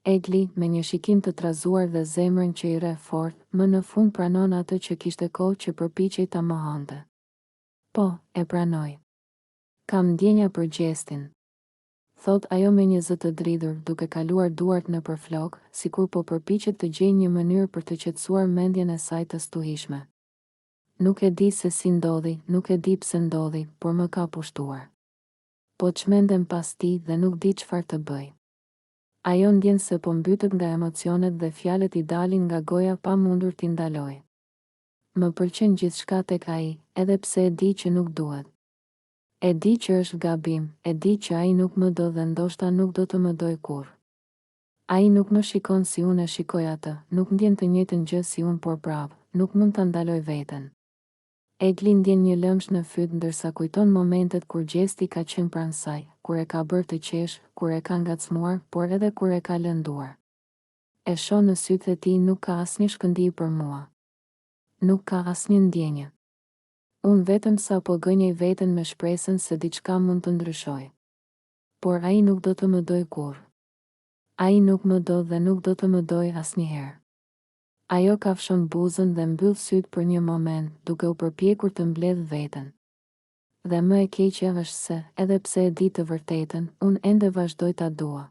Egli, me një shikim të trazuar dhe zemrën që i rreh fort, më në fund pranon atë që kishte kohë që përpiqej ta mohonte. Po, e pranoj. Kam ndjenja për Gjestin. Thotë ajo me një zë të dridhur, duke kaluar duart nëpër flokë, sikur po përpiqet të gjejë një mënyrë për të qetësuar mendjen e saj të stuhishme. Nuk e di se si ndodhi, nuk e di pse ndodhi, por më ka pushtuar. Po çmendem pas tij dhe nuk di çfarë të bëj. Ajo ndjen se po mbytet nga emocionet dhe fjalët i dalin nga goja pa mundur t'i ndalojë. Më pëlqen gjithçka tek ai, edhe pse e di që nuk duhet. E di që është gabim, e di që ai nuk më do dhe ndoshta nuk do të më dojë kurrë. Ai nuk më shikon si unë e shikoj atë, nuk ndjen të njëjtën gjë si unë por prapë, nuk mund ta ndaloj veten. Egli ndjen një lëmsh në fyt ndërsa kujton momentet kur Gjesti ka qenë pranë saj, kur e ka bërë të qeshë, kur e ka ngacmuar, por edhe kur e ka lënduar. E shoh në sytë e tij nuk ka asnjë shkëndijë për mua. Nuk ka asnjë ndjenjë. Unë vetëm sa po gënjej veten me shpresën se diçka mund të ndryshojë. Por ai nuk do të më dojë kurrë. Ai nuk më do dhe nuk do të më dojë asnjëherë. Ajo kafshon buzën dhe mbyll sytë për një moment, duke u përpjekur të mbledhë veten. Dhe më e keqja është se, edhe pse e di të vërtetën, unë ende vazhdoj ta dua.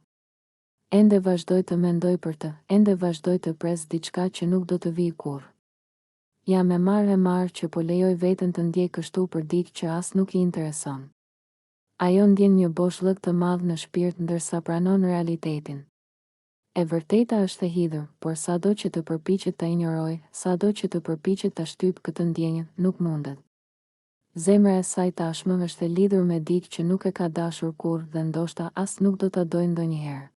Ende vazhdoj të mendoj për të, ende vazhdoj të pres diçka që nuk do të vijë kurrë. Jam e marrë e marrë që po lejoj veten të ndjej kështu për dikë që as nuk i intereson. Ajo ndjen një boshllëk të madh në shpirt ndërsa pranon realitetin. E vërteta është e hidhur, por sado që të përpiqet ta injorojë, sado që të përpiqet ta shtypë këtë ndjenjë, nuk mundet. Zemra e saj tashmë është e lidhur me dikë që nuk e ka dashur kurrë dhe ndoshta as nuk do ta dojë ndonjëherë.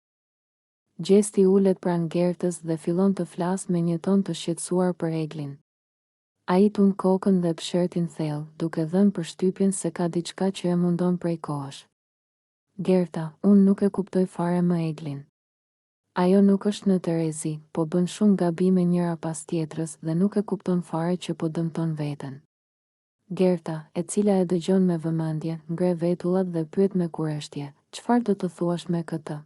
Gjesti ulet pranë Gertës dhe fillon të flasë me një ton të shqetësuar për Eglin. Ai tund kokën dhe psherëtin thellë, duke dhënë përshtypjen se ka diçka që e mundon prej kohësh. Gerta, unë nuk e kuptoj fare më Eglin. Ajo nuk është në terezi, po bën shumë gabime njëra pas tjetrës dhe nuk e kupton fare që po dëmton veten. Gerta, e cila e dëgjon me vëmendje, ngre vetullat dhe pyet me kureshtje, Çfarë do të thuash me këtë?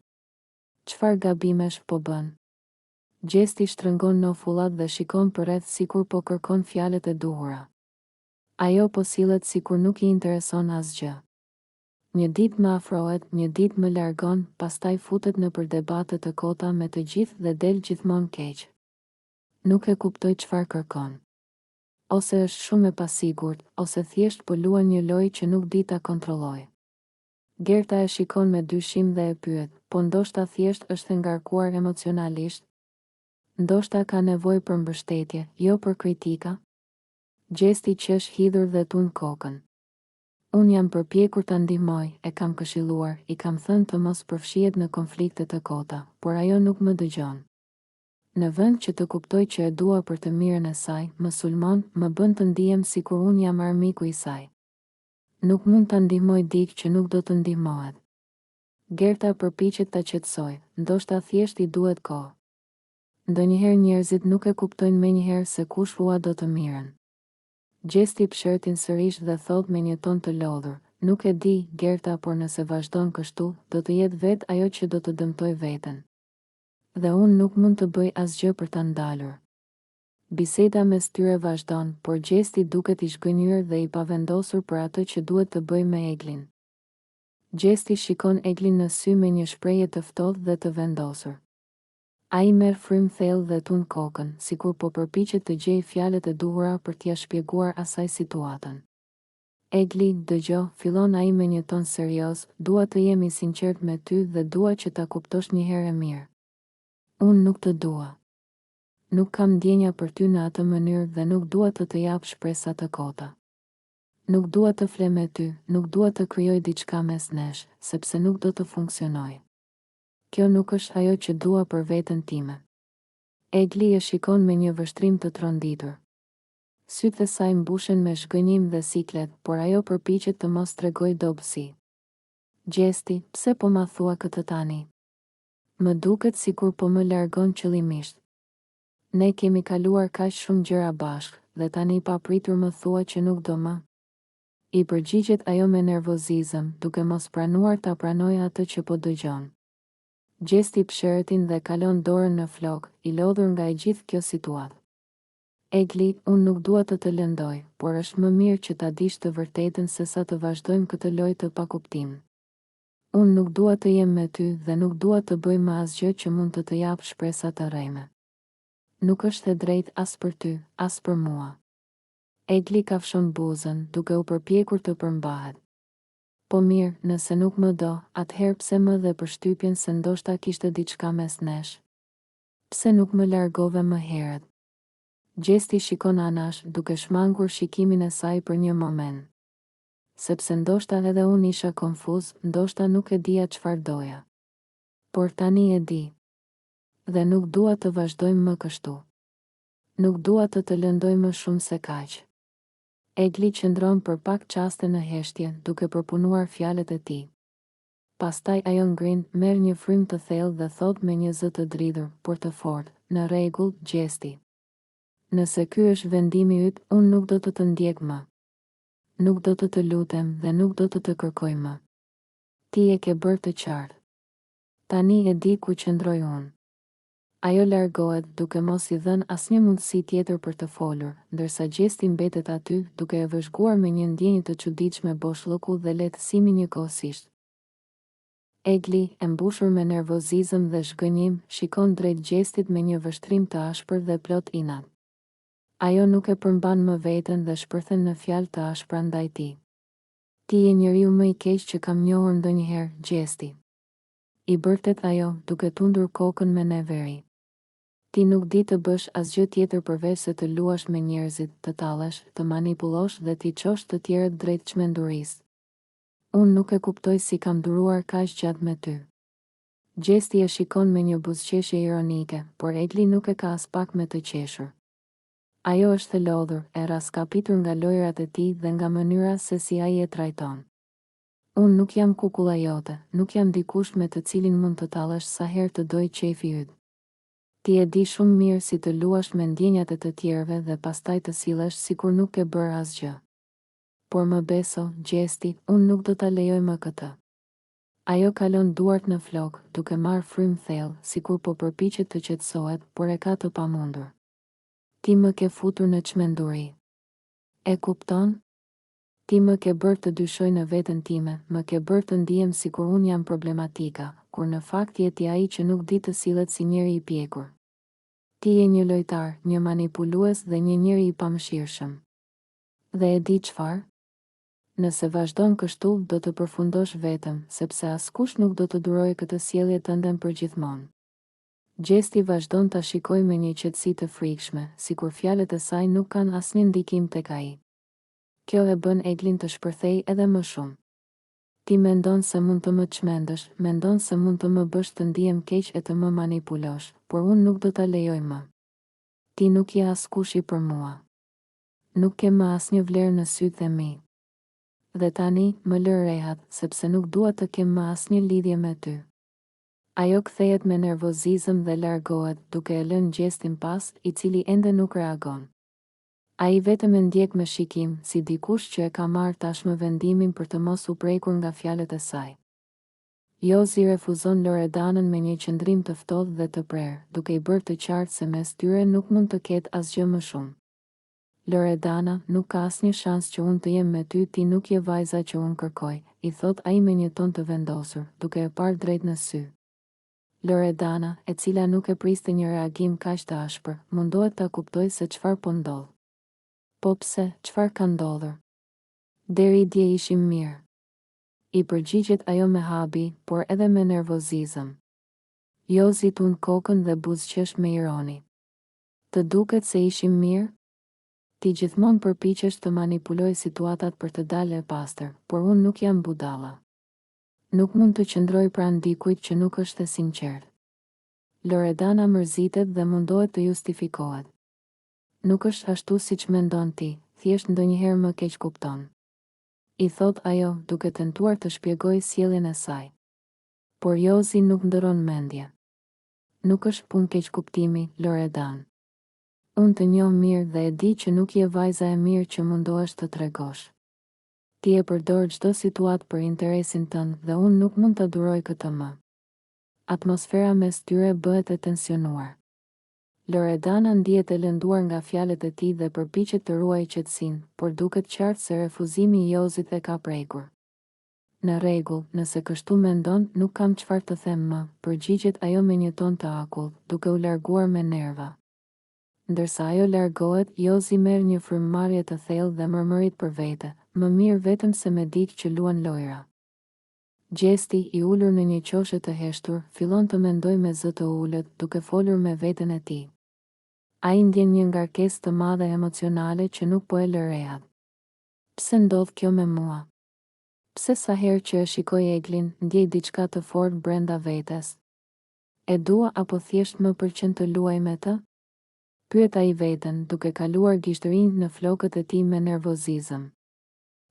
Çfarë gabimesh po bën? Gjesti shtrëngon nofullat dhe shikon përreth sikur po kërkon fjalët e duhura. Ajo po sillet sikur nuk i intereson asgjë. Një ditë më afrohet, një ditë më largon, pastaj futet nëpër debate të kota me të gjithë dhe del gjithmonë keq. Nuk e kuptoj çfarë kërkon. Ose është shumë e pasigurt, ose thjesht po luan një lojë që nuk di ta kontrollojë. Gerta e shikon me dyshim dhe e pyet, po ndoshta thjesht është e ngarkuar emocionalisht? Ndoshta ka nevojë për mbështetje, jo për kritika? Gjesti qesh hidhur dhe tund kokën. Unë jam përpjekur ta ndihmoj, e kam këshilluar, i kam thënë të mos përfshihet në konflikte të kota, por ajo nuk më dëgjon. Në vend që të kuptojë që e dua për të mirën e saj, më sulmon, më bën të ndihem sikur unë jam armiku i saj. Nuk mund ta ndihmoj dikë që nuk do të ndihmohet. Gerta përpiqet ta qetësojë, ndoshta thjesht i duhet kohë. Ndonjëherë njerëzit nuk e kuptojnë menjëherë se kush ua do të mirën. Gjesti psherëtin sërish dhe thotë me një ton të lodhur, Nuk e di, Gerta por nëse vazhdon kështu, do të jetë vetë ajo që do të dëmtojë veten. Dhe unë nuk mund të bëj asgjë për ta ndalur. Biseda mes tyre vazhdon, por Gjesti duket i zhgënjyer dhe i pavendosur për atë që duhet të bëjë me Eglin. Gjesti shikon Eglin në sy me një shprehje të ftohtë dhe të vendosur. Ai merr frymë thellë dhe tund kokën, sikur po përpiqet të gjejë fjalët e duhura për t'ia shpjeguar asaj situatën. Egli, dëgjo, fillon ai me një ton serioz, dua të jem i sinqertë me ty dhe dua që ta kuptosh njëherë e mirë. Unë nuk të dua. Nuk kam ndjenja për ty në atë mënyrë dhe nuk dua të të jap shpresa të kota. Nuk dua të fle me ty, nuk dua të krijoj diçka mes nesh, sepse nuk do të funksionojë. Kjo nuk është ajo që dua për veten time. Egli e shikon me një vështrim të tronditur. Sytë e saj mbushen me zhgënjim dhe siklet, por ajo përpiqet të mos tregojë dobësi. Gjesti, pse po ma thua këtë tani? Më duket sikur po më largon qëllimisht. Ne kemi kaluar kaq shumë gjëra bashkë, dhe tani papritur më thua që nuk do më? I përgjigjet ajo me nervozizëm, duke mos pranuar ta pranojë atë që po dëgjon. Gjesti psherëtin dhe kalon dorën në flokë, i lodhur nga e gjithë kjo situatë. Egli, unë nuk dua të të lëndoj, por është më mirë që ta dish të vërtetën sesa të vazhdojmë këtë lojë të pakuptimtë. Unë nuk dua të jem me ty dhe nuk dua të bëj më asgjë që mund të të japë shpresa të rreme. Nuk është e drejtë as për ty, as për mua. Egli kafshon buzën, duke u përpjekur të përmbahet. Po mirë, nëse nuk më do, atëherë pse më dhe përshtypjen se ndoshta kishte diçka mes nesh? Pse nuk më largove më herët? Gjesti shikon anash, duke shmangur shikimin e saj për një moment. Sepse ndoshta edhe unë isha konfuz, ndoshta nuk e dija çfarë doja. Por tani e di. Dhe nuk dua të vazhdojmë më kështu. Nuk dua të të lëndoj më shumë se kaq. Egli qëndron për pak çaste në heshtje, duke përpunuar fjalët e tij. Pastaj ajo ngrin, merr një frymë të thellë dhe thotë me një zë të dridhur, por të fortë, Në rregull, Gjesti. Nëse ky është vendimi yt, unë nuk do të të ndjek më. Nuk do të të lutem dhe nuk do të të kërkoj më. Ti e ke bërë të qartë. Tani e di ku qëndroj unë. Ajo largohet, duke mos i dhënë asnjë mundësi tjetër për të folur, ndërsa Gjesti mbetet aty, duke e vëzhguar me një ndjenjë të çuditshme boshllëku dhe lehtësimi njëkohësisht. Egli, e mbushur me nervozizëm dhe zhgënjim, shikon drejt Gjestit me një vështrim të ashpër dhe plot inat. Ajo nuk e përmban më veten dhe shpërthen në fjalë të ashpra ndaj tij. Ti je njeriu më i keq që kam njohur ndonjëherë, Gjesti. I bërtet ajo, duke tundur kokën me neveri. Ti nuk di të bësh asgjë tjetër përveçse të luash me njerëzit, të tallesh, të manipulosh dhe t'i çosh të tjerët drejt çmendurisë. Unë nuk e kuptoj si kam duruar kaq gjatë me ty. Gjesti e shikon me një buzëqeshje ironike, por Egli nuk e ka aspak me të qeshur. Ajo është e lodhur, e rraskapitur nga lojërat e tij dhe nga mënyra se si ai e trajton. Unë nuk jam kukulla jote, nuk jam dikush me të cilin mund të tallesh sa herë të dojë qejfi yt. Ti e di shumë mirë si të luash me ndjenjat e të tjerëve dhe pastaj të sillesh sikur nuk ke bërë asgjë. Por më beso, Gjesti, unë nuk do ta lejoj më këtë. Ajo kalon duart në flokë, duke marrë frymë thellë, sikur po përpiqet të qetësohet, por e ka të pamundur. Ti më ke futur në çmenduri. E kupton? Ti më ke bërë të dyshoj në veten time, më ke bërë të ndihem sikur unë jam problematika, kur në fakt je ti ai që nuk di të sillet si njeri i pjekur. Ti je një lojtar, një manipulues dhe një njeri i pamëshirshëm. Dhe e di çfarë? Nëse vazhdon kështu, do të përfundosh vetëm, sepse askush nuk do të durojë këtë sjellje tënden përgjithmonë. Gjesti vazhdon ta shikojë me një qetësi të frikshme, sikur fjalët e saj nuk kanë asnjë ndikim tek ai. Kjo e bën Eglin të shpërthejë edhe më shumë. Ti mendon se mund të më çmendësh, mendon se mund të më bësh të ndihem keq e të më manipulosh, por unë nuk do ta lejoj më. Ti nuk je askushi për mua. Nuk ke më asnjë vlerë në sytë e mi. Dhe tani, më lër rehat, sepse nuk dua të kem më asnjë lidhje me ty. Ajo kthehet me nervozizëm dhe largohet, duke e lënë Gjestin pas, i cili ende nuk reagon. Ai vetëm e ndjek me shikim, si dikush që e ka marrë tashmë vendimin për të mos u prekur nga fjalët e saj. Jozi refuzon Loredanën me një qëndrim të ftohtë dhe të prerë, duke i bërë të qartë se mes tyre nuk mund të ketë asgjë më shumë. Loredana, nuk ka asnjë shans që unë të jem me ty ti nuk je vajza që unë kërkoj, i thotë ai me një ton të vendosur, duke e parë drejt në sy. Loredana, e cila nuk e priste një reagim kaq të ashpër, mundohet ta kuptojë se çfarë po ndodh. Po pse, çfarë ka ndodhur? Deri dje ishim mirë. I përgjigjet ajo me habi, por edhe me nervozizëm. Jozi tund kokën dhe buzëqesh me ironi. Të duket se ishim mirë? Ti gjithmonë përpiqesh të manipulojë situatat për të dalë e pastër, por unë nuk jam budalla. Nuk mund të qëndroj pranë dikujt që nuk është e sinqertë. Loredana mërzitet dhe mundohet të justifikohet. Nuk është ashtu siç mendon ti, thjesht ndonjëherë më keqkupton. I thotë ajo, duke tentuar të shpjegojë sjelljen e saj. Por Jozi nuk ndërron mendje. Nuk është punë keqkuptimi, Loredanë. Unë të njoh mirë dhe e di që nuk je vajza e mirë që mundohesh të tregosh. Ti e përdor çdo situatë për interesin tënd dhe unë nuk mund ta duroj këtë më. Atmosfera mes tyre bëhet e tensionuar. Loredana ndihet e lënduar nga fjalët e tij dhe përpiqet të ruajë qetësinë, por duket qartë se refuzimi i Jozit e ka prekur. Në rregull, nëse kështu mendon, nuk kam çfarë të them më, përgjigjet ajo me një ton të akullt, duke u larguar me nerva. Ndërsa ajo largohet, Jozi merr një frymëmarrje të thellë dhe mërmërit për vete, Më mirë vetëm se me dikë që luan lojra. Gjesti, i ulur në një qoshe të heshtur, fillon të mendojë me zë të ulët, duke folur me veten e tij. Ai ndjen një ngarkesë të madhe emocionale që nuk po e lë rehat. Pse ndodh kjo me mua? Pse sa herë që e shikoj Eglin, ndjej diçka të fortë brenda vetes? E dua apo thjesht më pëlqen të luaj me të? Pyet ai veten, duke kaluar gishtërinjtë në flokët e tij me nervozizëm.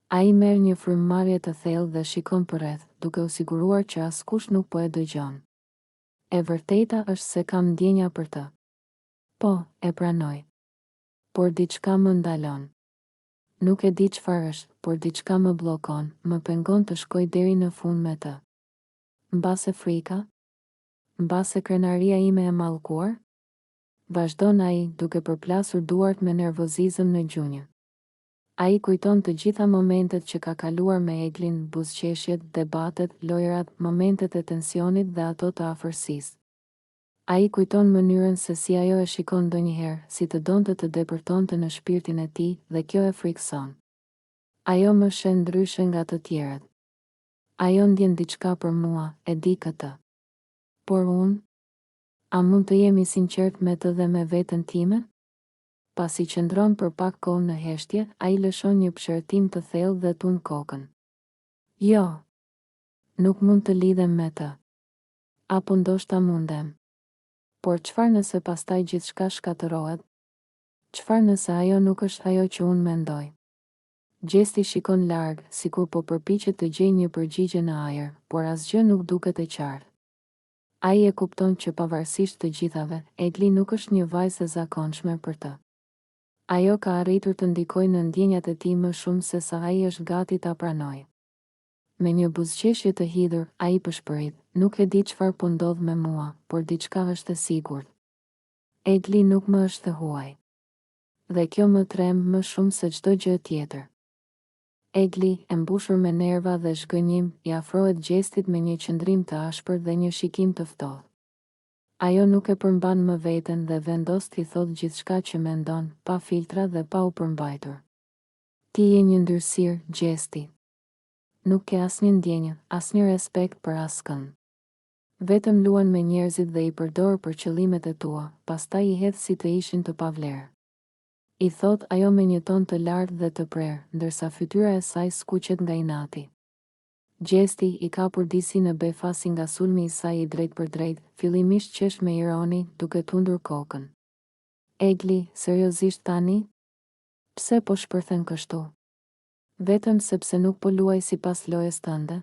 Ai merr një frymëmarrje të thellë dhe shikon përreth, duke u siguruar që askush nuk po e dëgjon. E vërteta është se kam ndjenja për të. Po, e pranoj. Por diçka më ndalon. Nuk e di çfarë është, por diçka më bllokon, më pengon të shkoj deri në fund me të. Mbase frika? Mbase krenaria ime e mallkuar? Vazhdon ai, duke përplasur duart me nervozizëm në gjunjë. Ai kujton të gjitha momentet që ka kaluar me Eglin, buzëqeshjet, debatet, lojërat, momentet e tensionit dhe ato të afërsisë. Ai kujton mënyrën se si ajo e shikon ndonjëherë, si të donte të depërtonte në shpirtin e tij, dhe kjo e frikëson. Ajo më sheh ndryshe nga të tjerët. Ajo ndjen diçka për mua, e di këtë. Por unë? A mund të jem i sinqertë me të dhe me veten time? Pasi qëndron për pak kohë në heshtje, ai lëshon një psherëtimë të thellë dhe tund kokën. Jo! Nuk mund të lidhem me të. Apo ndoshta mundem. Por çfarë nëse pastaj gjithçka shkatërrohet? Çfarë nëse ajo nuk është ajo që unë mendoj? Gjesti shikon larg, sikur po përpiqet të gjejë një përgjigje në ajër, por asgjë nuk duket e qartë. Ai e kupton që pavarësisht të gjithave, Egli nuk është një vajzë e zakonshme për të. Ajo ka arritur të ndikojë në ndjenjat e tij më shumë se sa ai është gati ta pranojë. Me një buzëqeshje të hidhur, ai pëshpërit, Nuk e di çfarë po ndodh me mua, por diçka është e sigurt. Egli nuk më është e huaj. Dhe kjo më tremb më shumë se çdo gjë tjetër. Egli, e mbushur me nerva dhe zhgënjim, i afrohet Gjestit me një qëndrim të ashpër dhe një shikim të ftohtë. Ajo nuk e përmban më veten dhe vendos t'i thotë gjithçka që mendon, pa filtra dhe pa u përmbajtur. Ti je një ndyrësirë, Gjesti. Nuk ke asnjë ndjenjë, asnjë respekt për askënd. Vetëm luan me njerëzit dhe i përdor për qëllimet e tua, pastaj i hedh si të ishin të pavlerë. I thotë ajo me një ton të lartë dhe të prerë, ndërsa fytyra e saj skuqet nga inati. Gjesti, i kapur disi në befasi nga sulmi i saj i drejtpërdrejtë, fillimisht qesh me ironi, duke tundur kokën. Egli, seriozisht tani? Pse po shpërthen kështu? Vetëm sepse nuk po luaj sipas lojës tënde?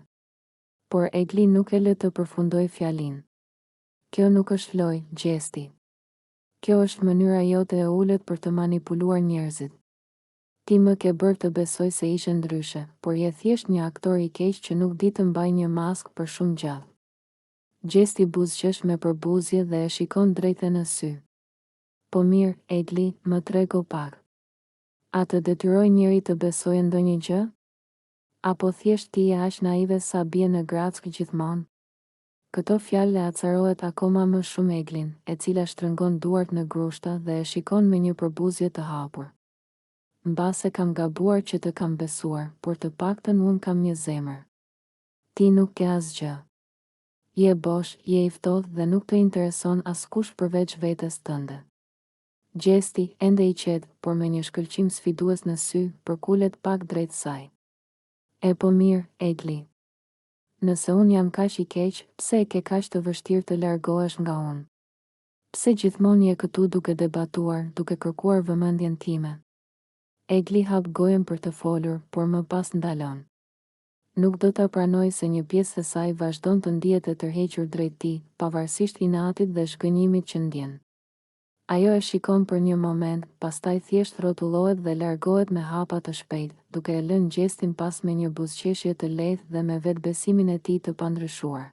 Por Egli nuk e lë të përfundojë fjalinë. Kjo nuk është lojë, Gjesti. Kjo është mënyra jote e ulët për të manipuluar njerëzit. Ti më ke bërë të besoj se ishe ndryshe, por je thjesht një aktor i keq që nuk di të mbajë një maskë për shumë gjatë. Gjesti buzëqesh me përbuzje dhe e shikon drejt e në sy. Po mirë, Egli, më trego pak. A të detyroi njeri të besoje ndonjë gjë? Apo thjesht ti je aq naive sa bie në grackë gjithmonë? Këto fjalë e acarohet akoma më shumë Eglin, e cila shtrëngon duart në grushta dhe e shikon me një përbuzje të hapur. Mbase kam gabuar që të kam besuar, por të paktën unë kam një zemër. Ti nuk ke asgjë. Je bosh, je i ftohtë dhe nuk të intereson askush përveç vetes tënde. Gjesti, ende i qetë, por me një shkëlqim sfidues në sy, përkulet pak drejt saj. E po mirë, Egli. Nëse unë jam kaq i keq, pse e ke kaq të vështirë të largohesh nga unë? Pse gjithmonë je këtu duke debatuar, duke kërkuar vëmendjen time? Egli hap gojën për të folur, por më pas ndalon. Nuk do ta pranojë se një pjesë e saj vazhdon të ndihet e tërhequr drejt tij, pavarësisht inatit dhe zhgënjimit që ndjen. Ajo e shikon për një moment, pastaj thjesht rrotullohet dhe largohet me hapa të shpejtë, duke e lënë Gjestin pas me një buzëqeshje të lehtë dhe me vetëbesimin e tij të pandryshuar.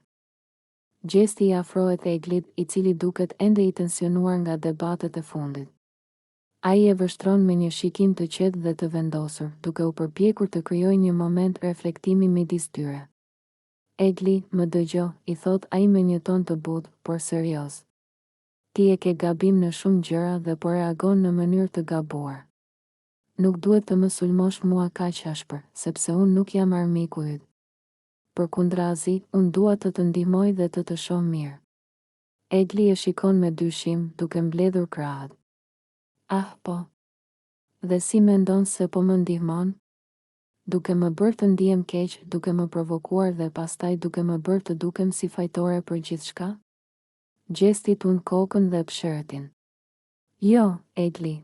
Gjesti i afrohet Eglit, i cili duket ende i tensionuar nga debatet e fundit. Ai e vështron me një shikim të qetë dhe të vendosur, duke u përpjekur të krijojë një moment reflektimi midis tyre. Egli, më dëgjo, i thotë ai me një ton të butë, por serioz. Ti e ke gabim në shumë gjëra dhe po reagon në mënyrë të gabuar. Nuk duhet të më sulmosh mua kaq ashpër, sepse unë nuk jam armiku yt. Përkundrazi, unë dua të të ndihmoj dhe të të shoh mirë. Egli e shikon me dyshim, duke mbledhur krahët. Ah, po. Dhe si mendon se po më ndihmon? Duke më bërë të ndihem keq, duke më provokuar dhe pastaj duke më bërë të dukem si fajtore për gjithçka? Gjesti tund kokën dhe psherëtin. Jo, Egli.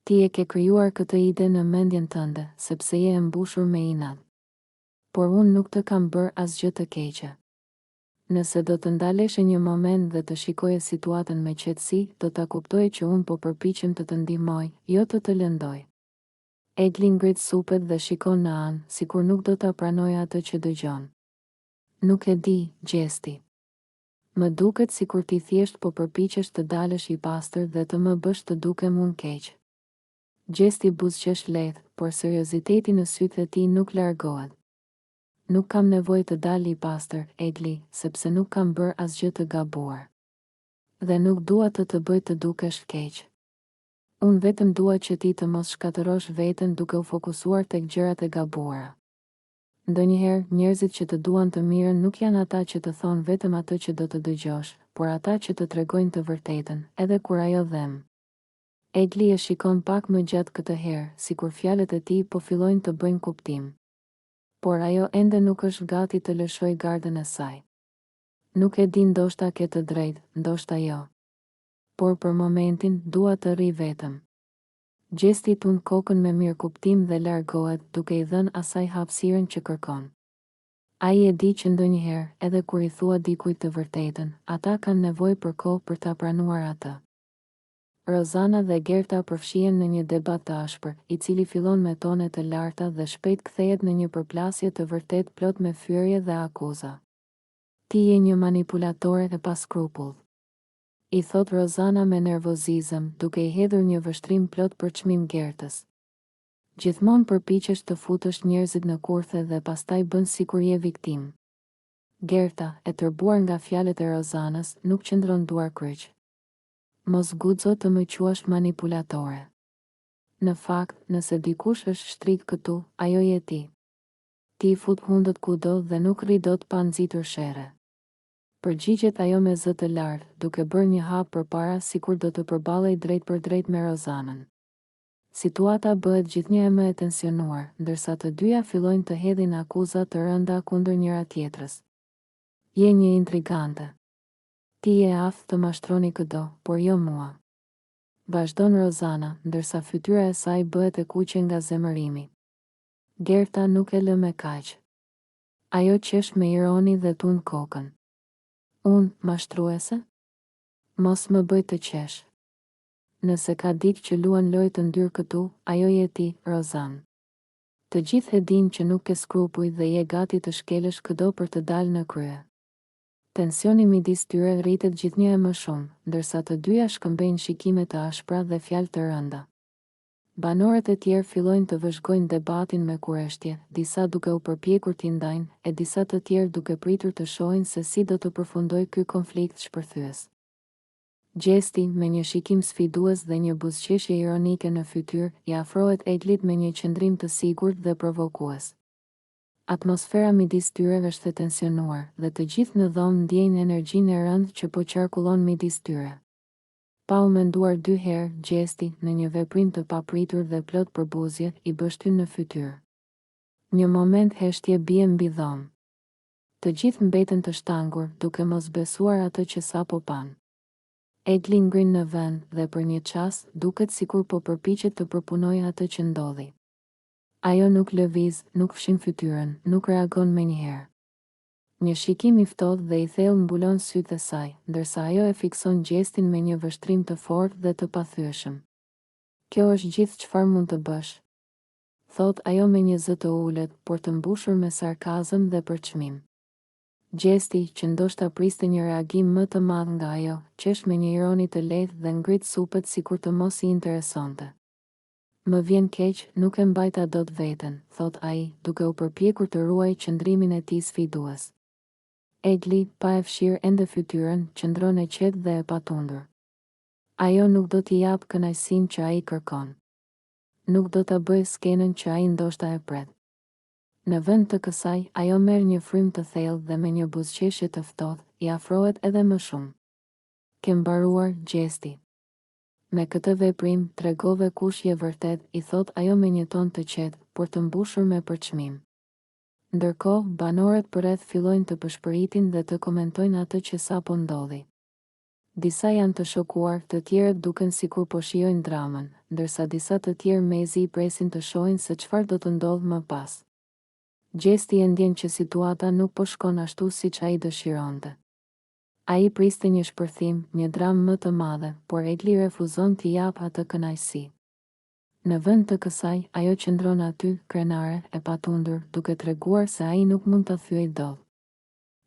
Ti e ke krijuar këtë ide në mendjen tënde, sepse je e mbushur me inat. Por unë nuk të kam bërë asgjë të keqe. Nëse do të ndaleshe një moment dhe të shikoje situatën me qetësi, do ta kuptoje që unë po përpiqem të të ndihmoj, jo të të lëndoj. Egli ngrit supet dhe shikon në anë, sikur nuk do ta pranojë atë që dëgjon. Nuk e di, Gjesti. Më duket sikur ti thjesht po përpiqesh të dalësh i pastër dhe të më bësh të dukem unë keq. Gjesti buzëqesh lehtë, por serioziteti në sytë e tij nuk largohet. Nuk kam nevojë të dal i pastër, Egli, sepse nuk kam bërë asgjë të gabuar. Dhe nuk dua të të bëj të dukesh keq. Unë vetëm dua që ti të mos shkatërrosh veten duke u fokusuar tek gjërat e gabuara. Ndonjëherë, njerëzit që të duan të mirën nuk janë ata që të thonë vetëm atë që do të dëgjosh, por ata që të tregojnë të vërtetën, edhe kur ajo dhemb. Egli e shikon pak më gjatë këtë herë, sikur fjalët e tij po fillojnë të bëjnë kuptim. Por ajo ende nuk është gati të lëshojë gardën e saj. Nuk e di ndoshta ke të drejtë, ndoshta jo. Por për momentin, dua të rri vetëm. Gjesti tund kokën me mirëkuptim dhe largohet, duke i dhënë asaj hapësirën që kërkon. Ai e di që ndonjëherë, edhe kur i thua dikujt të vërtetën, ata kanë nevojë për kohë për ta pranuar atë. Rozana dhe Gerta përfshihen në një debat të ashpër, i cili fillon me tone të larta dhe shpejt kthehet në një përplasje të vërtetë plot me fyerje dhe akuza. Ti je një manipulatore e paskrupullt. I thotë Rozana me nervozizëm, duke i hedhur një vështrim plot përçmim Gertës. Gjithmonë përpiqesh të futësh njerëzit në kurthe dhe pastaj bën sikur je viktimë. Gerta, e tërbuar nga fjalët e Rozanës, nuk qëndron duarkryq. Mos guxo të më quash manipulatore. Në fakt, nëse dikush është shtrigë këtu, ajo je ti. Ti i fut hundët kudo dhe nuk rri dot pa nxitur sherre. Përgjigjet ajo me zë të lartë, duke bërë një hap përpara sikur do të përballej drejtpërdrejt me Rozanën. Situata bëhet gjithnjë e më e tensionuar, ndërsa të dyja fillojnë të hedhin akuza të rënda kundër njëra-tjetrës. Je një intrigante. Ti je e aftë të mashtroni këdo, por jo mua. Vazhdon Rozana, ndërsa fytyra e saj bëhet e kuqe nga zemërimi. Gerta nuk e lë me kaq. Ajo qesh me ironi dhe tund kokën. Unë, mashtruese? Mos më bëj të qesh. Nëse ka dikë që luan lojë të ndyrë këtu, ajo je ti, Rozanë. Të gjithë e dinë që nuk ke skrupuj dhe je gati të shkelësh këdo për të dalë në krye. Tensioni midis tyre rritet gjithnjë e më shumë, ndërsa të dyja shkëmbejnë shikime të ashpra dhe fjalë të rënda. Banorët e tjerë fillojnë të vëzhgojnë debatin me kureshtje, disa duke u përpjekur t'i ndajnë, e disa të tjerë duke pritur të shohin se si do të përfundojë ky konflikt shpërthyes. Gjesti, me një shikim sfidues dhe një buzëqeshje ironike në fytyrë, i afrohet Eglit me një qëndrim të sigurt dhe provokues. Atmosfera midis tyre është e tensionuar, dhe të gjithë në dhomë ndjejnë energjinë e rëndë që po qarkullon midis tyre. Pa u menduar dy herë, Gjesti, në një veprim të papritur dhe plot përbuzje, i pështyn në fytyrë. Një moment heshtje bie mbi dhomë. Të gjithë mbeten të shtangur, duke mos besuar atë që sapo panë. Egli ngrin në vend, dhe për një çast, duket sikur po përpiqet të përpunojë atë që ndodhi. Ajo nuk lëviz, nuk fshin fytyrën, nuk reagon menjëherë. Një shikim i ftohtë dhe i thellë mbulon sytë e saj, ndërsa ajo e fikson Gjestin me një vështrim të fortë dhe të pathyeshëm. Kjo është gjithë çfarë mund të bësh? Thotë ajo me një zë të ulët, por të mbushur me sarkazëm dhe përçmim. Gjesti, që ndoshta priste një reagim më të madh nga ajo, qesh me një ironi të lehtë dhe ngrit supet sikur të mos i interesonte. Më vjen keq, nuk e mbajta dot veten, thotë ai, duke u përpjekur të ruajë qëndrimin e tij sfidues. Egli, pa e fshirë ende fytyrën, qëndron e qetë dhe e patundur. Ajo nuk do t'i japë kënaqësinë që ai kërkon. Nuk do ta bëjë skenën që ai ndoshta e pret. Në vend të kësaj, ajo merr një frymë të thellë dhe me një buzëqeshje të ftohtë, i afrohet edhe më shumë. Ke mbaruar, Gjesti. Me këtë veprim, tregove kush je vërtet, i thotë ajo me një ton të qetë, por të mbushur me përçmim. Ndërkohë, banorët përreth fillojnë të pëshpëritin dhe të komentojnë atë që sapo ndodhi. Disa janë të shokuar, të tjerët duken sikur po shijojnë dramën, ndërsa disa të tjerë mezi presin të shohin se çfarë do të ndodhë më pas. Gjesti e ndjen që situata nuk po shkon ashtu siç ai dëshironte. Ai priste një shpërthim, një dramë më të madhe, por Egli refuzon t'i japë atë kënaqësi. Në vend të kësaj, ajo qëndron aty, krenare, e patundur, duke treguar se ai nuk mund ta thyejë dot.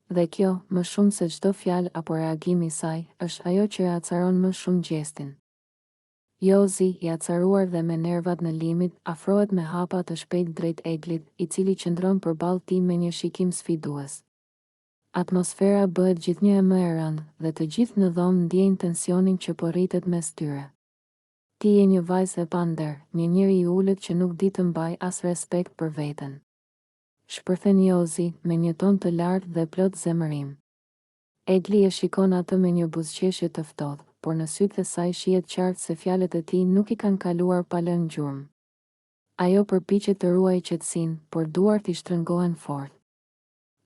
Dhe kjo, më shumë se çdo fjalë apo reagim i saj, është ajo që e acaron më shumë Gjestin. Jozi, i acaruar dhe me nervat në limit, afrohet me hapa të shpejtë drejt Eglit, i cili qëndron përballë tij me një shikim sfidues. Atmosfera bëhet gjithnjë e më e rëndë, dhe të gjithë në dhomë ndjejnë tensionin që po rritet mes tyre. Ti je një vajzë e pander, një njeri i ulët që nuk di të mbajë as respekt për veten. Shpërthen Jozi, me një ton të lartë dhe plot zemërim. Egli e shikon atë me një buzëqeshje të ftohtë, por në sytë e saj shihet qartë se fjalët e tij nuk i kanë kaluar pa lënë gjurmë. Ajo përpiqet të ruajë qetësinë, por duart i shtrëngohen fort.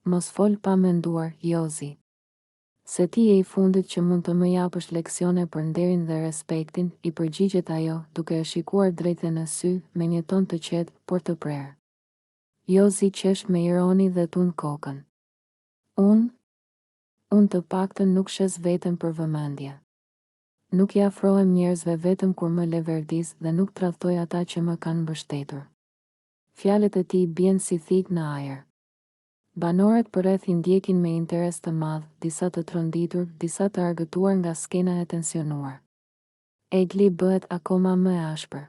Mos fol pa menduar, Jozi. Se ti je i fundit që mund të më japësh leksione për nderin dhe respektin, i përgjigjet ajo, duke e shikuar drejt e në sy, me një ton të qetë, por të prerë. Jozi qesh me ironi dhe tund kokën. Unë? Unë të paktën nuk shes veten për vëmendje. Nuk i afrohem njerëzve vetëm kur më leverdis dhe nuk tradhtoj ata që më kanë mbështetur. Fjalët e tij bien si thikë në ajër. Banorët përreth i ndjekin me interes të madh, disa të tronditur, disa të argëtuar nga skena e tensionuar. Egli bëhet akoma më e ashpër.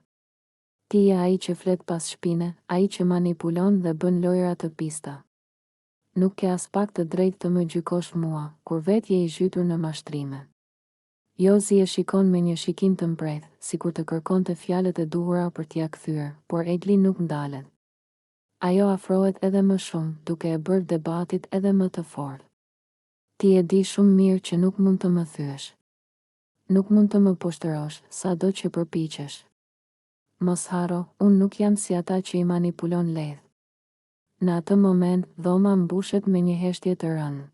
Ti je ai që flet pas shpine, ai që manipulon dhe bën lojëra të pista. Nuk ke aspak të drejtë të më gjykosh mua, kur vetë je i zhytur në mashtrime. Jozi e shikon me një shikim të mprehtë, sikur të kërkonte fjalët e duhura për t'ia kthyer, por Egli nuk ndalet. Ajo afrohet edhe më shumë, duke e bërë debatit edhe më të fortë. Ti e di shumë mirë që nuk mund të më thyesh. Nuk mund të më poshtërosh, sado që përpiqesh. Mos harro, unë nuk jam si ata që i manipulon lehtë. Në atë moment, dhoma mbushet me një heshtje të rëndë.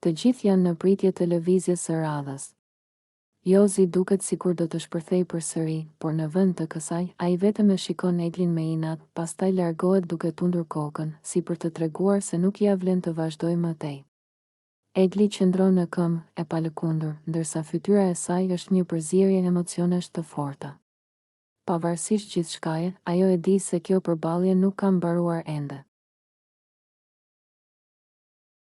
Të gjithë janë në pritje të lëvizjes së radhës. Jozi duket sikur do të shpërthejë përsëri, por në vend të kësaj, ai vetëm e shikon Eglin me inat, pastaj largohet duke tundur kokën, si për të treguar se nuk ia vlen të vazhdojë më tej. Egli qëndron në këmbë, e palëkundur, ndërsa fytyra e saj është një përzierje emocionesh të forta. Pavarësisht gjithçkaje, ajo e di se kjo përballje nuk ka mbaruar ende.